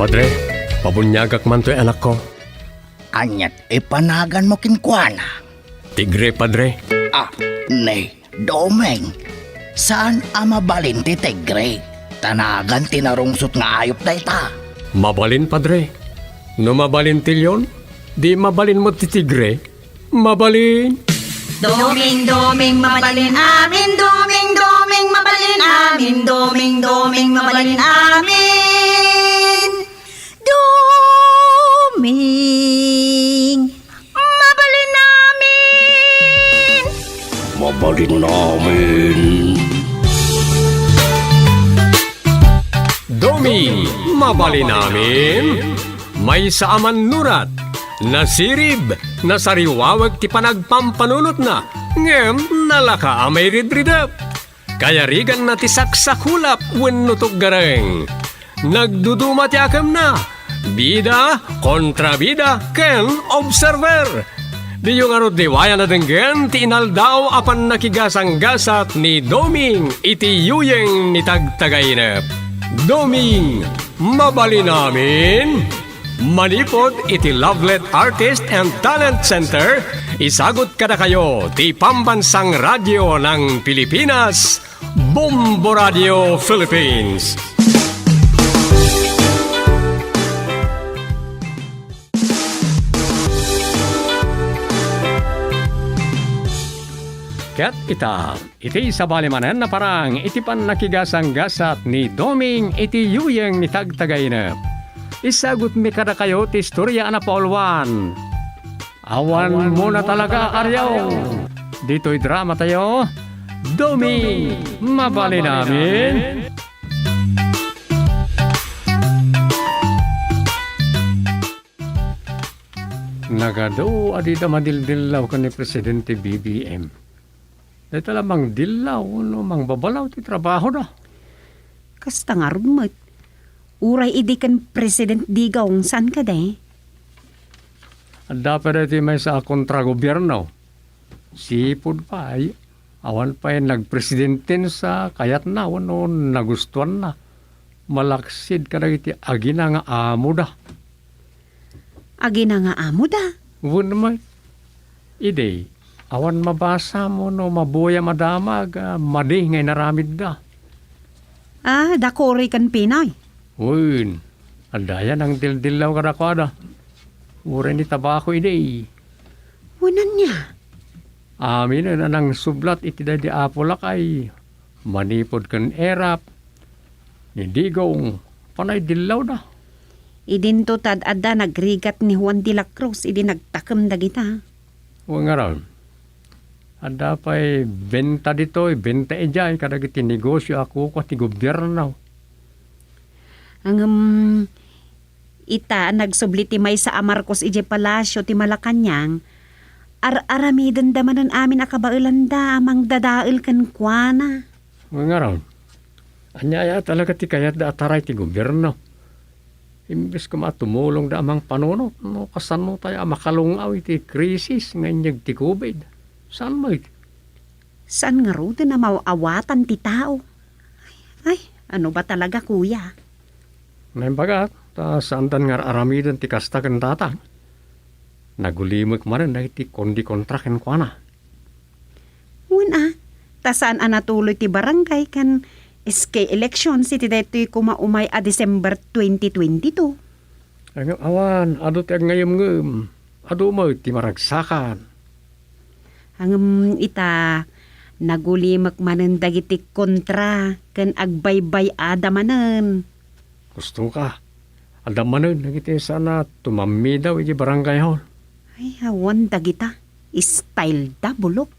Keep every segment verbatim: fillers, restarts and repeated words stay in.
Padre, pabuniagak man toy anakko. Aniat ipanaganmo kenkuana? Tigre, Padre. Ah, ni Doming, saan a mabalin ti tigre? Ta nagan ti narungsot nga ayup dayta. Mabalin, Padre. No mabalin ti leon, di mabalin met ti tigre. Mabalin. Doming, Doming, mabalin amin. Doming, Doming, mabalin amin. Doming, Doming, mabalin amin. Doming, mabalin amin. Mabalin amin. Doming, mabalin amin. Maysa a mannurat, nasirib, nasariwaweg ti panagpampanunotna, ngem nalaka a mairidridep. Kayariganna ti saksakulap wenno tuggareng. Nagduduma ti akemna, bida, kontrabida, ken observer. Diyo ngarud liwayan a denggen ti inaldaw a pannakigasanggasat ni Doming iti yuyeng ni Tagtagainep. Doming, mabalin amin? Manipud iti Lovelet Artist and Talent Center, isagut kadakayo ti Pambansang Radyo ng Pilipinas, Bombo Radio Philippines. Ket ita, iti sabali manen a parang iti pannakigasanggasat ni Doming iti yuyeng ni Tagtagainep. Isagutmi kadakayo ti istoria a napauluan. Awan muna talaga, Ariaw. Ditoy dramatayo, Doming, mabalin amin. Nagadu a dida madildillaw ken ni Presidente B B M. Dayta la mangdillaw wenno mangbabalaw ti trabahoda. Kasta ngarud met. Uray idi ken President Digong, saan kadi? Adda pay daytoy maysa a kontragobierno. Sipud pay, awan pay nagpresidentensa kayatna wenno nagustuanna. Malaksid kadagiti agina nga amoda. Agina nga amoda? Wen met. Idi, awan mabasam wenno mabuyam a damag a madi nga inaramidda. Ah, dakori ken Pinoy? Wen, adda aya nangdildillaw kadakuada. Uray ni tabako idi. Wen ania? Aminen a nangsublat iti daydi Apo Lakay, manipud ken Erap, ni Digong, panay dillawda. Idinto tad adda nagrigat ni Juan de la Cruz idi nagtakem dagita. Wen ngarud, adda pay benta ditoy, benta idiay kadagiti negosio a kukua ti gobierno. Ngem ita, nagsubli ti maysa a Marcos idiay Palasio ti Malacañang, ar-aramidenda manen amin a kabaelanda a mangdadael kenkuana. Ngarud, ania aya talaga ti kayatda a taray ti gobierno? Imbes koma a tumulongda a mangpanunot, no kasano tayo a makalung-aw iti krisis nga inyeg ti covid? Saan met? Saan ngaruden a maaw-awatan ti tao? Ay, ano ba talaga, kuya? Naimbagak, ta saandan nga ar-aramiden ti kasta ken tatang. Nagulimek manen dagiti kondi kontra kenkuana. Wen a, ta saan a natuloy ti barangay ken S K elections iti daytoy koma umay a December twenty twenty-two. Ngem awan, adu ti agngaemngem, adu met ti maragsakan. Ngem ita, nagulimek manen dagiti kontra ken agbaybay-ada manen. Gustoka, adda manen dagiti saan a tumammidaw iti barangay hall. Ay, awan dagita. Style da, bulok.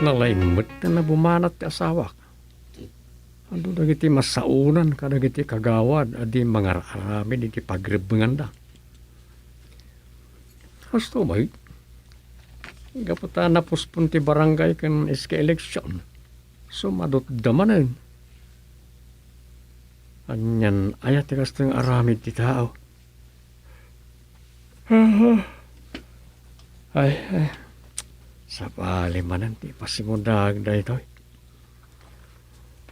Nalaing met a nabumanat ti asawak. Adu dagiti masaonan kadagiti kagawad a di mangar-aramid iti pagrebbenganda. Kasto met, gapu ta napospon ti barangay ken S K election, sumadutda manen. Anian aya ti kastoy nga aramid ti tao? Ay, ay. Sabali manen ti ipasimuna daytoy.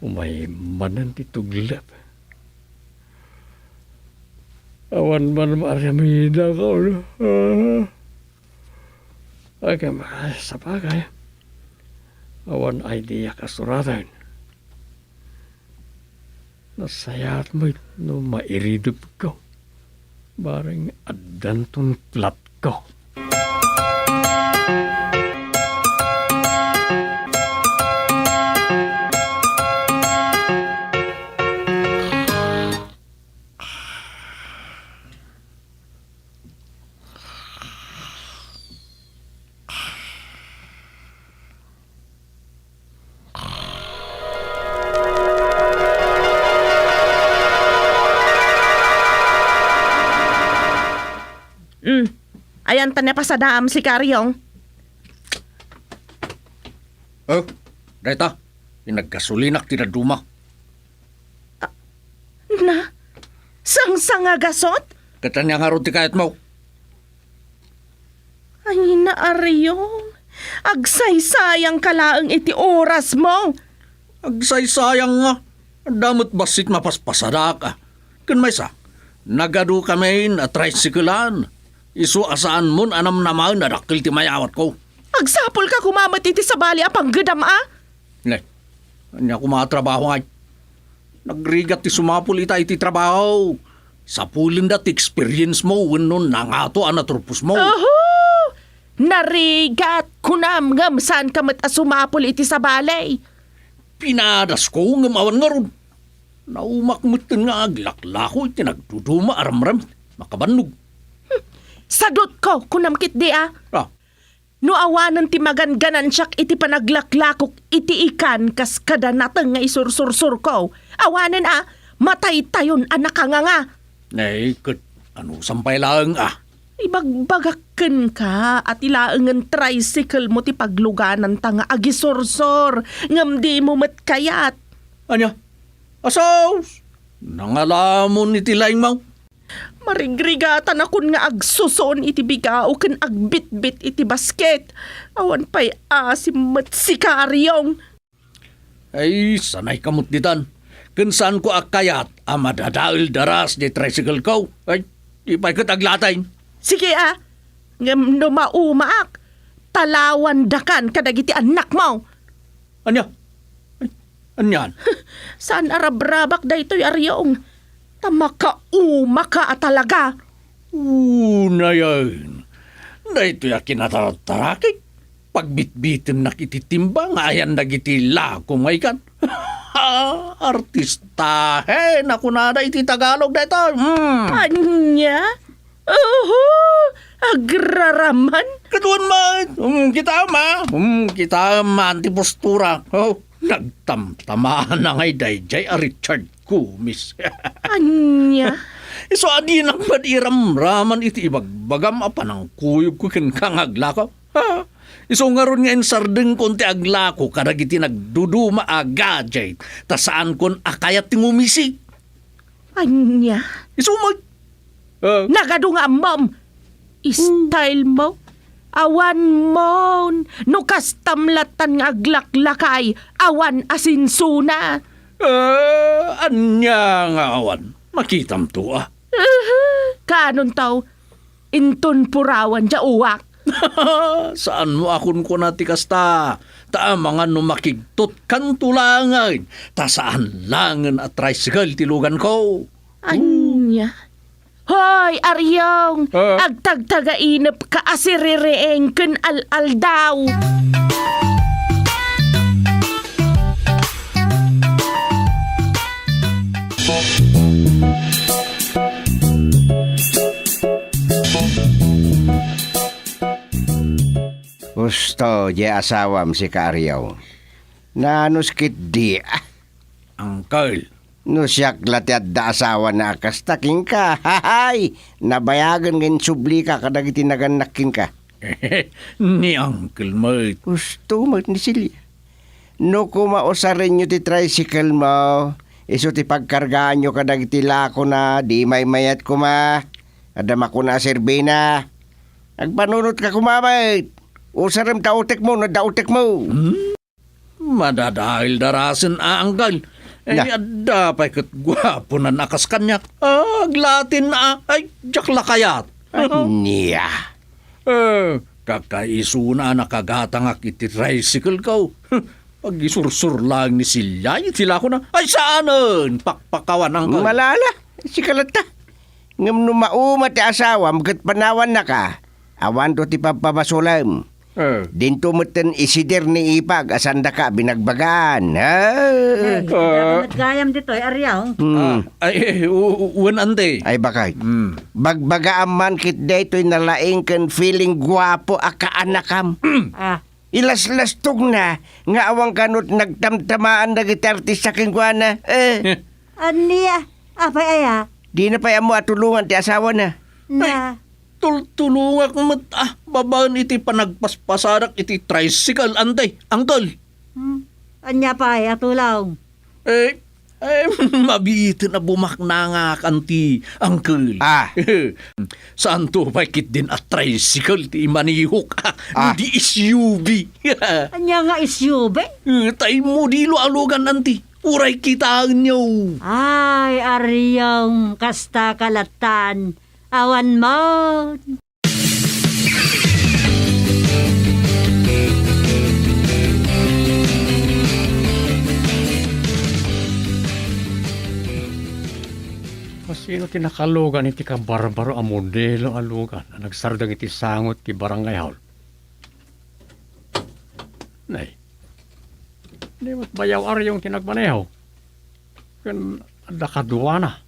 Umay manen ti tuglep. Awan man maaramidek, no? Ah. Agam, ah, sabagay. Awan idea kasuraten. Nasayaat met no mairidepko. Bareng addanton platko. Mm. Ayanto a pasadaam, Sikario. Oh, dayta, ti naggasolinak ti dadduma. Na, sangsangagasot? Ket ania ngarud ti kayatmo? Ay, Ariong, agsaysayangka laeng iti orasmo. Agsaysayang nga, adda met bassit mapaspasadak, a. Ken maysa, nagadu kamin a tricycle-an, isu a saanmon a namnamaen a dakkel ti mayawatko. Agsapulka koma met iti sabali a panggedam, a? Ne, ania koma a trabaho ngay? Nagrigat ti sumapul ita iti trabaho. Sapulenda ti experience mo wenno nangato a naturpos mo. Oho! Narigat, kunam, ngem saanka met a sumapul iti sabali. Pinadasko ngem awan ngarud. Naumak metten nga aglaklako iti nagduduma a ramrem. Makabannog. Sadutko, kunam ketdi a. Ah. No awanen ti maganganansiak iti panaglaklakok iti ikan kas kada nateng nga isursursurko, awanen a mataytayon a nakanganga. Nay, ket anusam pay laeng a? Ibagbagak kenka a ti laengen tricycle mo ti paglugananta nga agisursor, ngem dimo met kayat. Ania? Asaus! Nangalamon iti laingmo. Marigrigatanakon nga agsuson iti bigao ken agbitbit iti basket. Awan pay asim met, Sikario. Ay, sanay kamot ditan. Ken saanko a kayat a madadael daras di tricycle ko. Ay, di pay ket aglatay. Sige a, ngem no maumaak, talawandakan kadagiti annakmo. Ania? Ay, anian? Saan a rabrabak daytoy, Ariong. Ta makaumaka a talaga. Unayen. Daytoy a kinatartarakek. Pagbitbitennak iti timba nga ayan dagiti lako nga ikan. Artistahen a kunada iti Tagalog daytoy. Mm. Ania? Oho! Agraraman? Kaduan man! Um, kitaem, ah! Um, kitaem man ti postura. Oh, nagtamtamana ngay daydiay a Richard Gomez. Ania? Isu a dinak pay iramraman iti ibagbagam a panangkuyogko kenka nga aglako. Ha? Isu ngarud nga insardengkon ti aglako kadagiti nagduduma a gadget, ta saankon a kayat ti ngumisi. Ania? Isu met. Ah. Nagadu nga ammom. Style mo? Awan mon. No kastam lattan nga aglaklakay, awan a sinsona. Ah, ania nga awan? Makitam to, ah. Aha, kanon taw? Inton purawan dia uwak. Saan mo a kunkuna ti kasta? Ta amangan no makigtutkanto laengen, ta saan laengen a tricycle ti luganko. Ania? Hoy, Ariong! Ah? Agtagtagainepka a siririing ken al-aldaw. Husto, diay asawam, Sikario. Naanus ketdi, ah. Uncle. No siak la ti adda asawana a kasta kenka, hahay! Nabayagen nga insublika kadagiti nagannak kenka. Ni Uncle met. Husto met ni Celia. No koma usarenyo ti tricycle mo, isu ti pagkargaanyo kadagiti lakona, di maymayat koma. Adda makuna a serbina. Agpanunotka koma met. Usarem ta utekmo no adda utekmo. Hmm? Madadael da rasen a, anggal. Eh, Na. Adda pay ket guaponan a kas kaniak. Aglatin a, ay, diak la kayat. Ania? Eh, kakaisuna a nakagatangak iti tricycle ko. Pagisursur laeng ni Celia, iti lakona. Ay, saanen! Pakpakawan, anggal. Malala, sika latta. Ngem no mauma ti asawam ket panawannaka, awanto ti pabpabasolem. Eh. Dinto metten isider ni ipag a saandaka binagbagaan. Ah. Ay, Ah. Met gayam ditoy, Ariaw. Hmm. Ah, ay, eh, u-, u-, wen, ante. Ay, bakit? Hmm. Bagbagaam man ket daytoy nalaing ken feeling guapo a kaanakam. Ah. Ilaslastogna nga awan kano ti nagtamtamaan dagiti artista kenkuana. Eh. Ania? Apay aya? Dina pay ammo a tulongan ti asawana. Na. Ay, tultulongak met, ah, babaen iti panagpaspasadak iti tricycle, ante, angkel. Hmm. Ania pay a tulong? Eh, eh, mabiiten a bumaknangak, anti, angkel. Ah. Saanto pay ketdin a tricycle ti imanihok, ah, Ah. Di S U V. Ania nga S U V? Eh, tay modelo a lugan, anti. Uray kitaenyo. Ay, Ariong, kasta ka lattan. Awan man. Kasino ti nakalugan iti kabarbaro a modelo a lugan a nagsardeng iti sango ti barangay hall? Nay, di met bayaw Ariong ti nagmaneho. Ken adda kaduana.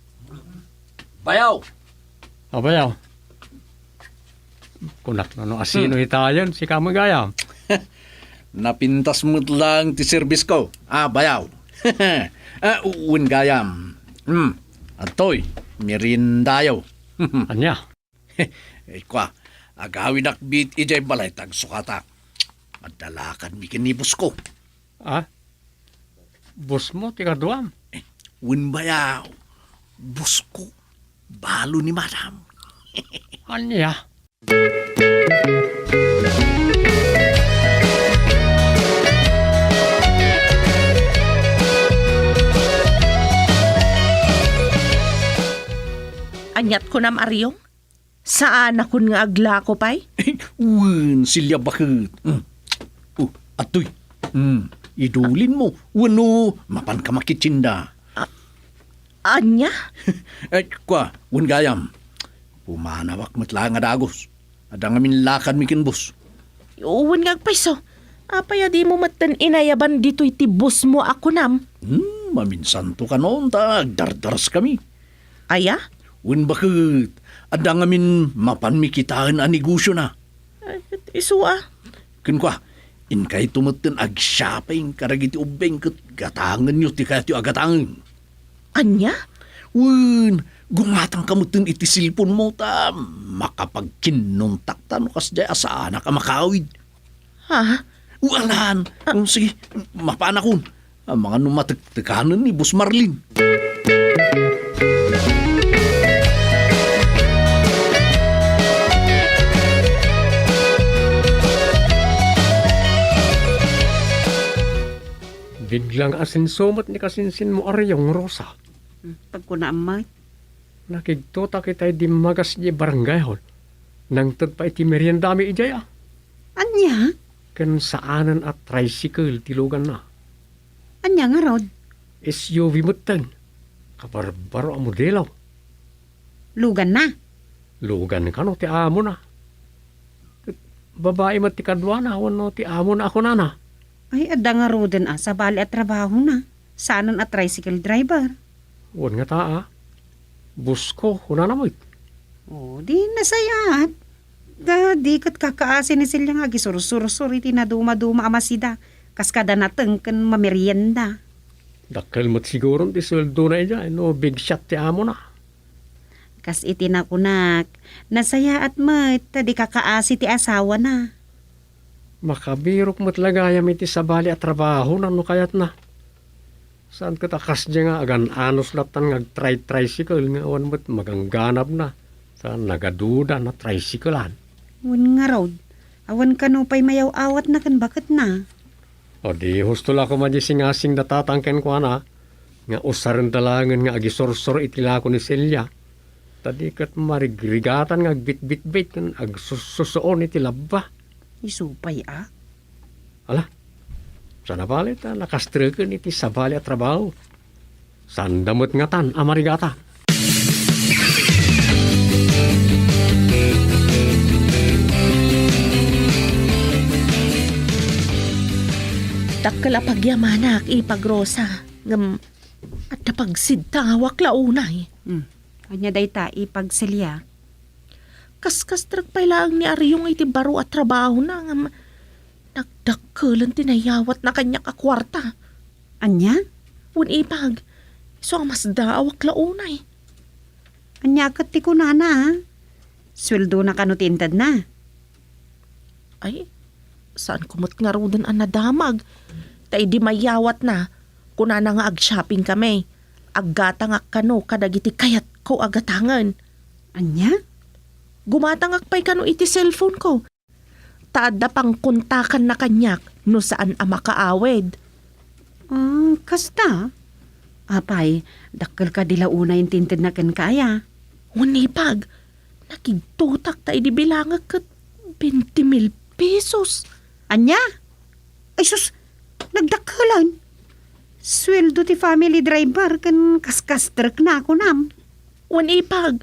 Bayaw! A, bayaw. Kunak no, no asino Hmm. itayen, sika met gayam. Napintas met laeng ti serbis ko. A, bayaw. A, wen gayam. Hmm. Adtoy, meriendayo. Ania? Ay, kua, agawidak met idiay balay ta agsukatak. Adda lakadmi ken ni boss ko. A? Boss mo ti kaduam? Eh, wen bayaw, boss ko, balo ni madam. Ania? Aniat kunam, Ariong? Saanakon nga aglako pay? Wen, Celia, baket. Mm. Oh, adtoy. Mm, idulinmo. Wenno, mapanka makitsinda. A-, ania? Eh, kua, wen gayam. Pumanawak met laeng a dagus. Adda ngamin lakadmi ken boss. Wen nga agpayso. Apay a dimo metten inayaban ditoy ti boss mo a kunam? Hmm, maminsanto kanon ta agdardareskami. Aya? Wen baket, adda ngamin mapanmi kitaen a negosiona. Ay, ket isu a. Ken kua, inkayto metten ag-shopping kadagiti ubbing ket gatangenyo ti kayatyo a gatangen. Ania? Wen, gumatangka metten iti cellphone mo ta makapagkinnontakta no kasdiay a saanak a makaawid. Ha? Ualan. Ah. Mm, sige, mapanakon. Amangan no matektekanen ni Boss Marlin. Biglang asenso met ni kasinsinmo, Ariong, Rosa. Hmm, pagkunaam met. Nakigtotak itay dimmagas idiay barangay hall. Nangted pay iti meriendami idiay, a. Ania? Ken saanen a tricycle ti luganna. Ania ngarud? S U V metten. Kabarbaro a modelo. Luganna? Lugan kano ti amona. Ket babai met ti kaduana wenno ti amona a kunana? Ay, adda ngaruden a sabali a trabahona. Saanen a tricycle driver. Wen ngata a. Boss ko, kunana met. O, di nasayaat. Ta di ket kakaasi ni Celia nga agisursursur iti nadumaduma a masida, kas kada nateng ken mamerienda. Dakkel met siguron ti sueldona idiay no big shot ti amona. Kas iti nakunak, nasayaat met ta di kakaasi ti asawana. Makabirok met la gayam iti sabali a trabahona no kayatna. Saan ket a kasdiay nga agan-anos lattan nga agtray-tricycle nga awan met magangganabna ta nagaduda na tricycle-an. Wen ngarud, Awan kano pay mayaw-awatna ken baketna. O di husto la koma di singasing da tatang kenkuana, nga usarenda laengen nga agisursuro iti lako ni Celia. Ta di ket marigrigatan nga agbitbitbit ken agsussusuon iti labba. Isu pay a. Ala, saan a bali ta nakastreken iti sabali a trabaho. Saanda met ngatan a marigatan. Dakkel a pagyamanak, Ipag Rosa, ngem adda pagsiddaawak la unay. Hmm. Ania dayta, Ipag Celia? Kaskastrek pay laeng ni Ariong iti baro a trabahona ngem nagdakkelen ti nayawatna kaniak a kuarta. Ania? Wen, Ipag, isu a masdaawak la unay. Ania ket ti kunana, a? Sueldona kano ti intedna? Ay, saanko met ngaruden a nadamag. Ta idi mayawatna, kunana nga ag-shopping kami. Aggatangak kano kadagiti kayatko a gatangen. Ania? Gumatangak pay kano iti cellphone ko. Ta adda pangkontakanna kaniak no saan a makaawid. Ah, kasta? Apay, dakkel kadi la unay ti intedna kenka aya? Wen, Ipag, nakigtotak ta idi bilangek ket twenty mil pesos. Ania? Ay sus, nagdakkelen. Sueldo ti family driver ken kaskastrekna, kunam. Wen, Ipag,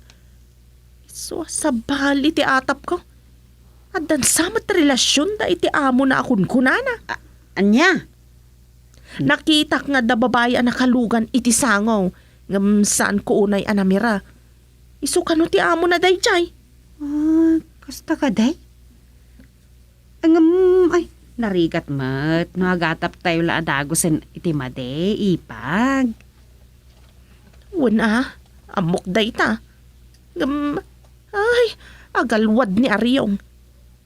isu a sabali ti atapko. Addan sa met relasionda iti amona a kunkunana. A-, ania? Nakitak nga adda babai a nakalugan iti sango, ngem saanko unay a namira. Isu kano ti amona daydiay? Ah, kasta kadi? Ngem, ay, narigat met no agataptayo la a dagusen iti madi, Ipag. Wen a, ammok dayta. Ngem, ay, agalwad ni Ariong.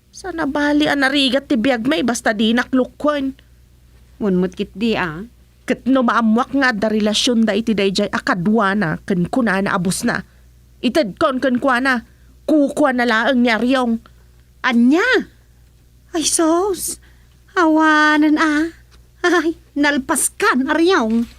Saan a bali a narigat ti biagmi basta dinak lukkuen. Wen met ketdi a. Ket no maammoak nga adda relasionda iti daydiay a kaduana ken kunana a bosna, itedkon kenkuana, kukuana laeng ni Ariong. Ania? Ay sus, awanen a. Ay, nalpaskan, Ariong.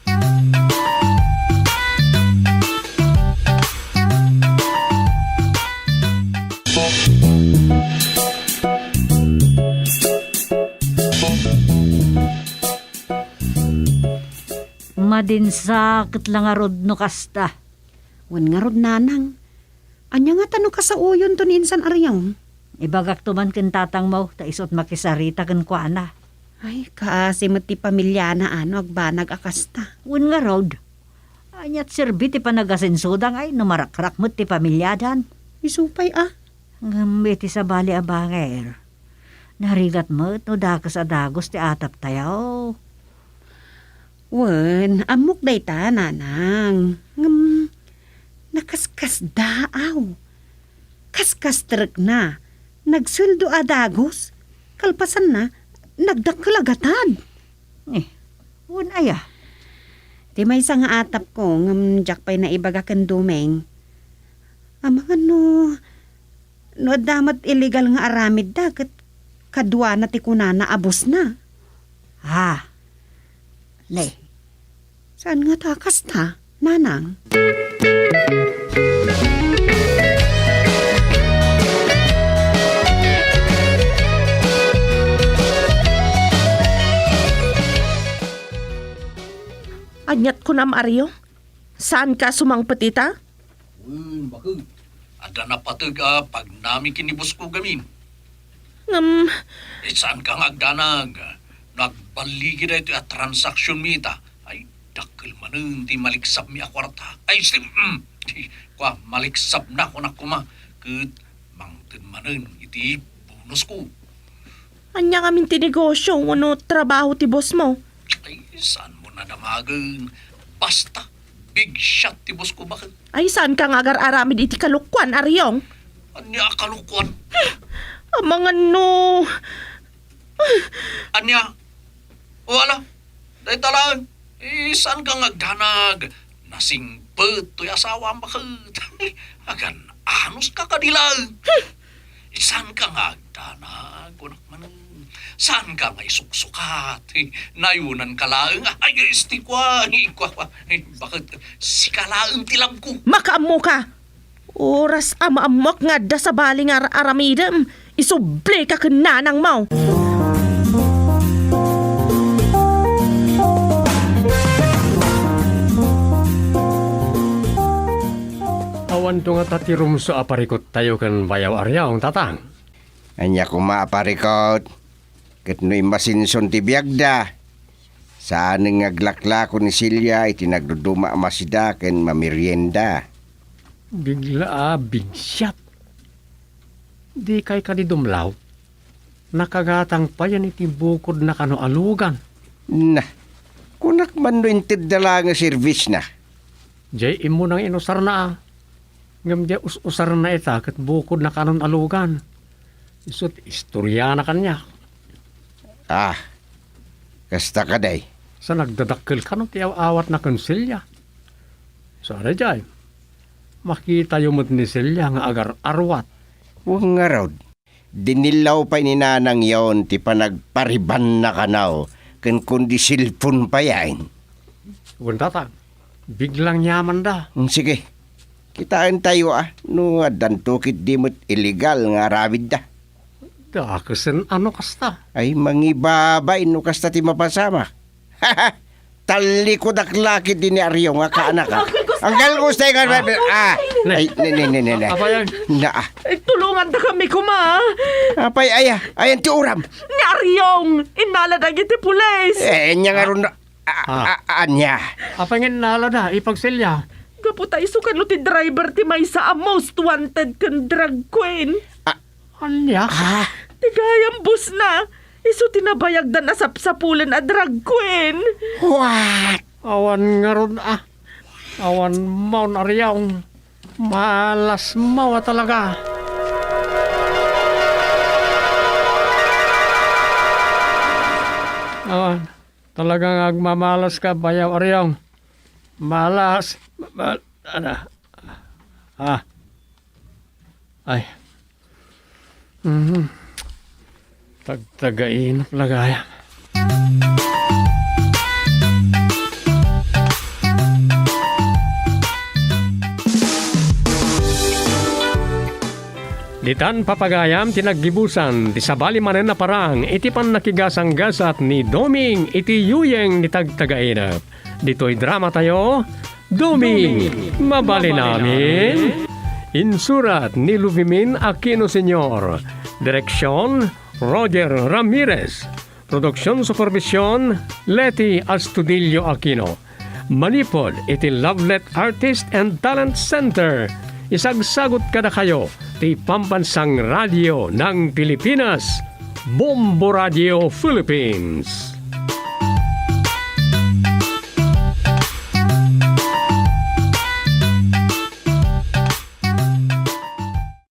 Madinsa ket la ngarud no kasta. Wen ngarud, nanang. Ania ngata no kasaoyonto ni insan Ariong? Ibagakto man ken tatangmo ta isut makisarita kenkuana. Ay, kaasi met ti pamiliana a no agbanag a kasta. Wen ngarud, aniat serbi ti panagasensoda ngay no marakrak met ti pamiliadan? Isu pay a. Ngem iti sabali a bangir, narigat met no dakes a dagus ti ataptayo. Wen, ammok dayta, nanang. Ngem, nakaskasdaaw. Kaskastrekna. Nagsueldo a dagus. Kalpasanna, nagdakkel a gatad. Eh, wen aya? Ti maysa nga atapko, ngem diak pay naibaga ken Doming. Amangan no, no adda met illegal nga aramidda, ket kaduana ti kunana a bosna. Ah, ne. Saan ngata kasta, nanang? Aniat kunam, Ariong? Saanka sumangpet ita? Wen, baket. Adda napateg a pagnami ken ni bosko gamin. Ngem, eh, saanka nga agdanag? No agballigi daytoy a transaksionmi ita, ay, dakkel manen ti maliksabmi a kuarta. Ay, sim-, mm, kua, maliksabna, kunak koma, ket mangted manen iti bonusko. Ania ngamin ti negosio wenno trabaho ti bossmo? Ay, saanmo nadamagen? Basta, big shot ti bosko, baket. Ay, saanka nga agar-aramid iti kalokoan, Ariong? Ania a kalokoan? Amangan no. Ania? O, ala, dayta laeng. Eh, saanka nga agdanag? Nasingpet toy asawam, baket. Agan-anuska kadi laeng. Hmm. Saanka nga agdanag, kunak manen. Saanka nga isuksukat. Nayunanka laeng. Ay, isti kua, kua, kua. Baket sika laeng ti labko. Makaammoka! Oras a maammoak nga adda sabali nga ar-aramidem, isublika ken nanangmo. Awanto ngata ti rumsua a parikut tayo ken Bayaw Ariong, Tatang. Ania koma a parikut? Ket no immasinson ti biagda, saanen nga aglaklako ni Celia iti nagduduma a masida ken mamerienda. Bigla a bigsiat. Dikay kadi dumlaw? Nakagatang payen iti bukodna kano a lugan. Na, kunak man no intedda laeng a serbisna. Jay immo nang inusarna a. Ngem jay us-usarna ita ket bukodna kanon a lugan. Isu ti istoriana kaniak. Ah, kasta kadi. Sa nagdadakkel kano ti aw-awatna ken Celia. Sa daydiay, makitayo met ni Celia nga agar-arwat. Wen ngarud, dinillaw pay ni nanangyon ti panagparibanna kano ken kundi cellphone payen. Wen, Tatang, biglang yamanda. Hmm, sige. Kitaentayo a, no addanto ketdi met illegal nga aramidda. Dakesen a no kasta. Ay, mangibabay no kasta ti mapasamak. Tallikudak la ketdi ni Ariong a kaanak a. Uncle Gustav! Uncle Gustav nga, ah, ay, ne, ne, ne, ne, ne. Apay, ay. Na, ah. Ay, tulongandakami koma. Apay, aya, ayan ti uram. Ni Ariong, innala dagiti pulis. Eh, nya nga ron, ah, ah, ania? Apay nga innalada, ipagsilya? Gapu ta isu kano ti driver ti maysa a most wanted ken drag queen. Ah. Ania? Ah. Ti gayam busna, isu ti nabayagdan a sapsapulen a drag queen. What? Awan ngarud, ah. Awan maon, Ariong. Malas mawa talaga. Awan. Talagang agmamalas ka, Bayaw Ariong. Malas. Ma-, ma-, ano? Ah. Ay. Mhm. Tagtagainep la gayam. Ditan, papagayam, ti naggibusan ti sabali manen a parang iti pannakigasanggasat ni Doming iti yuyeng ni Tagtagainep. Ditoy dramatayo, Doming, mabalin amin. Insurat ni Luvimin Aquino Senior. Direksyon, Roger Ramirez. Produksion supervision, Leti Astudillo Aquino. Manipud iti Lovelet Artist and Talent Center, isagsagut kadakayo ti Pambansang Radio ng Pilipinas, Bombo Radio Philippines.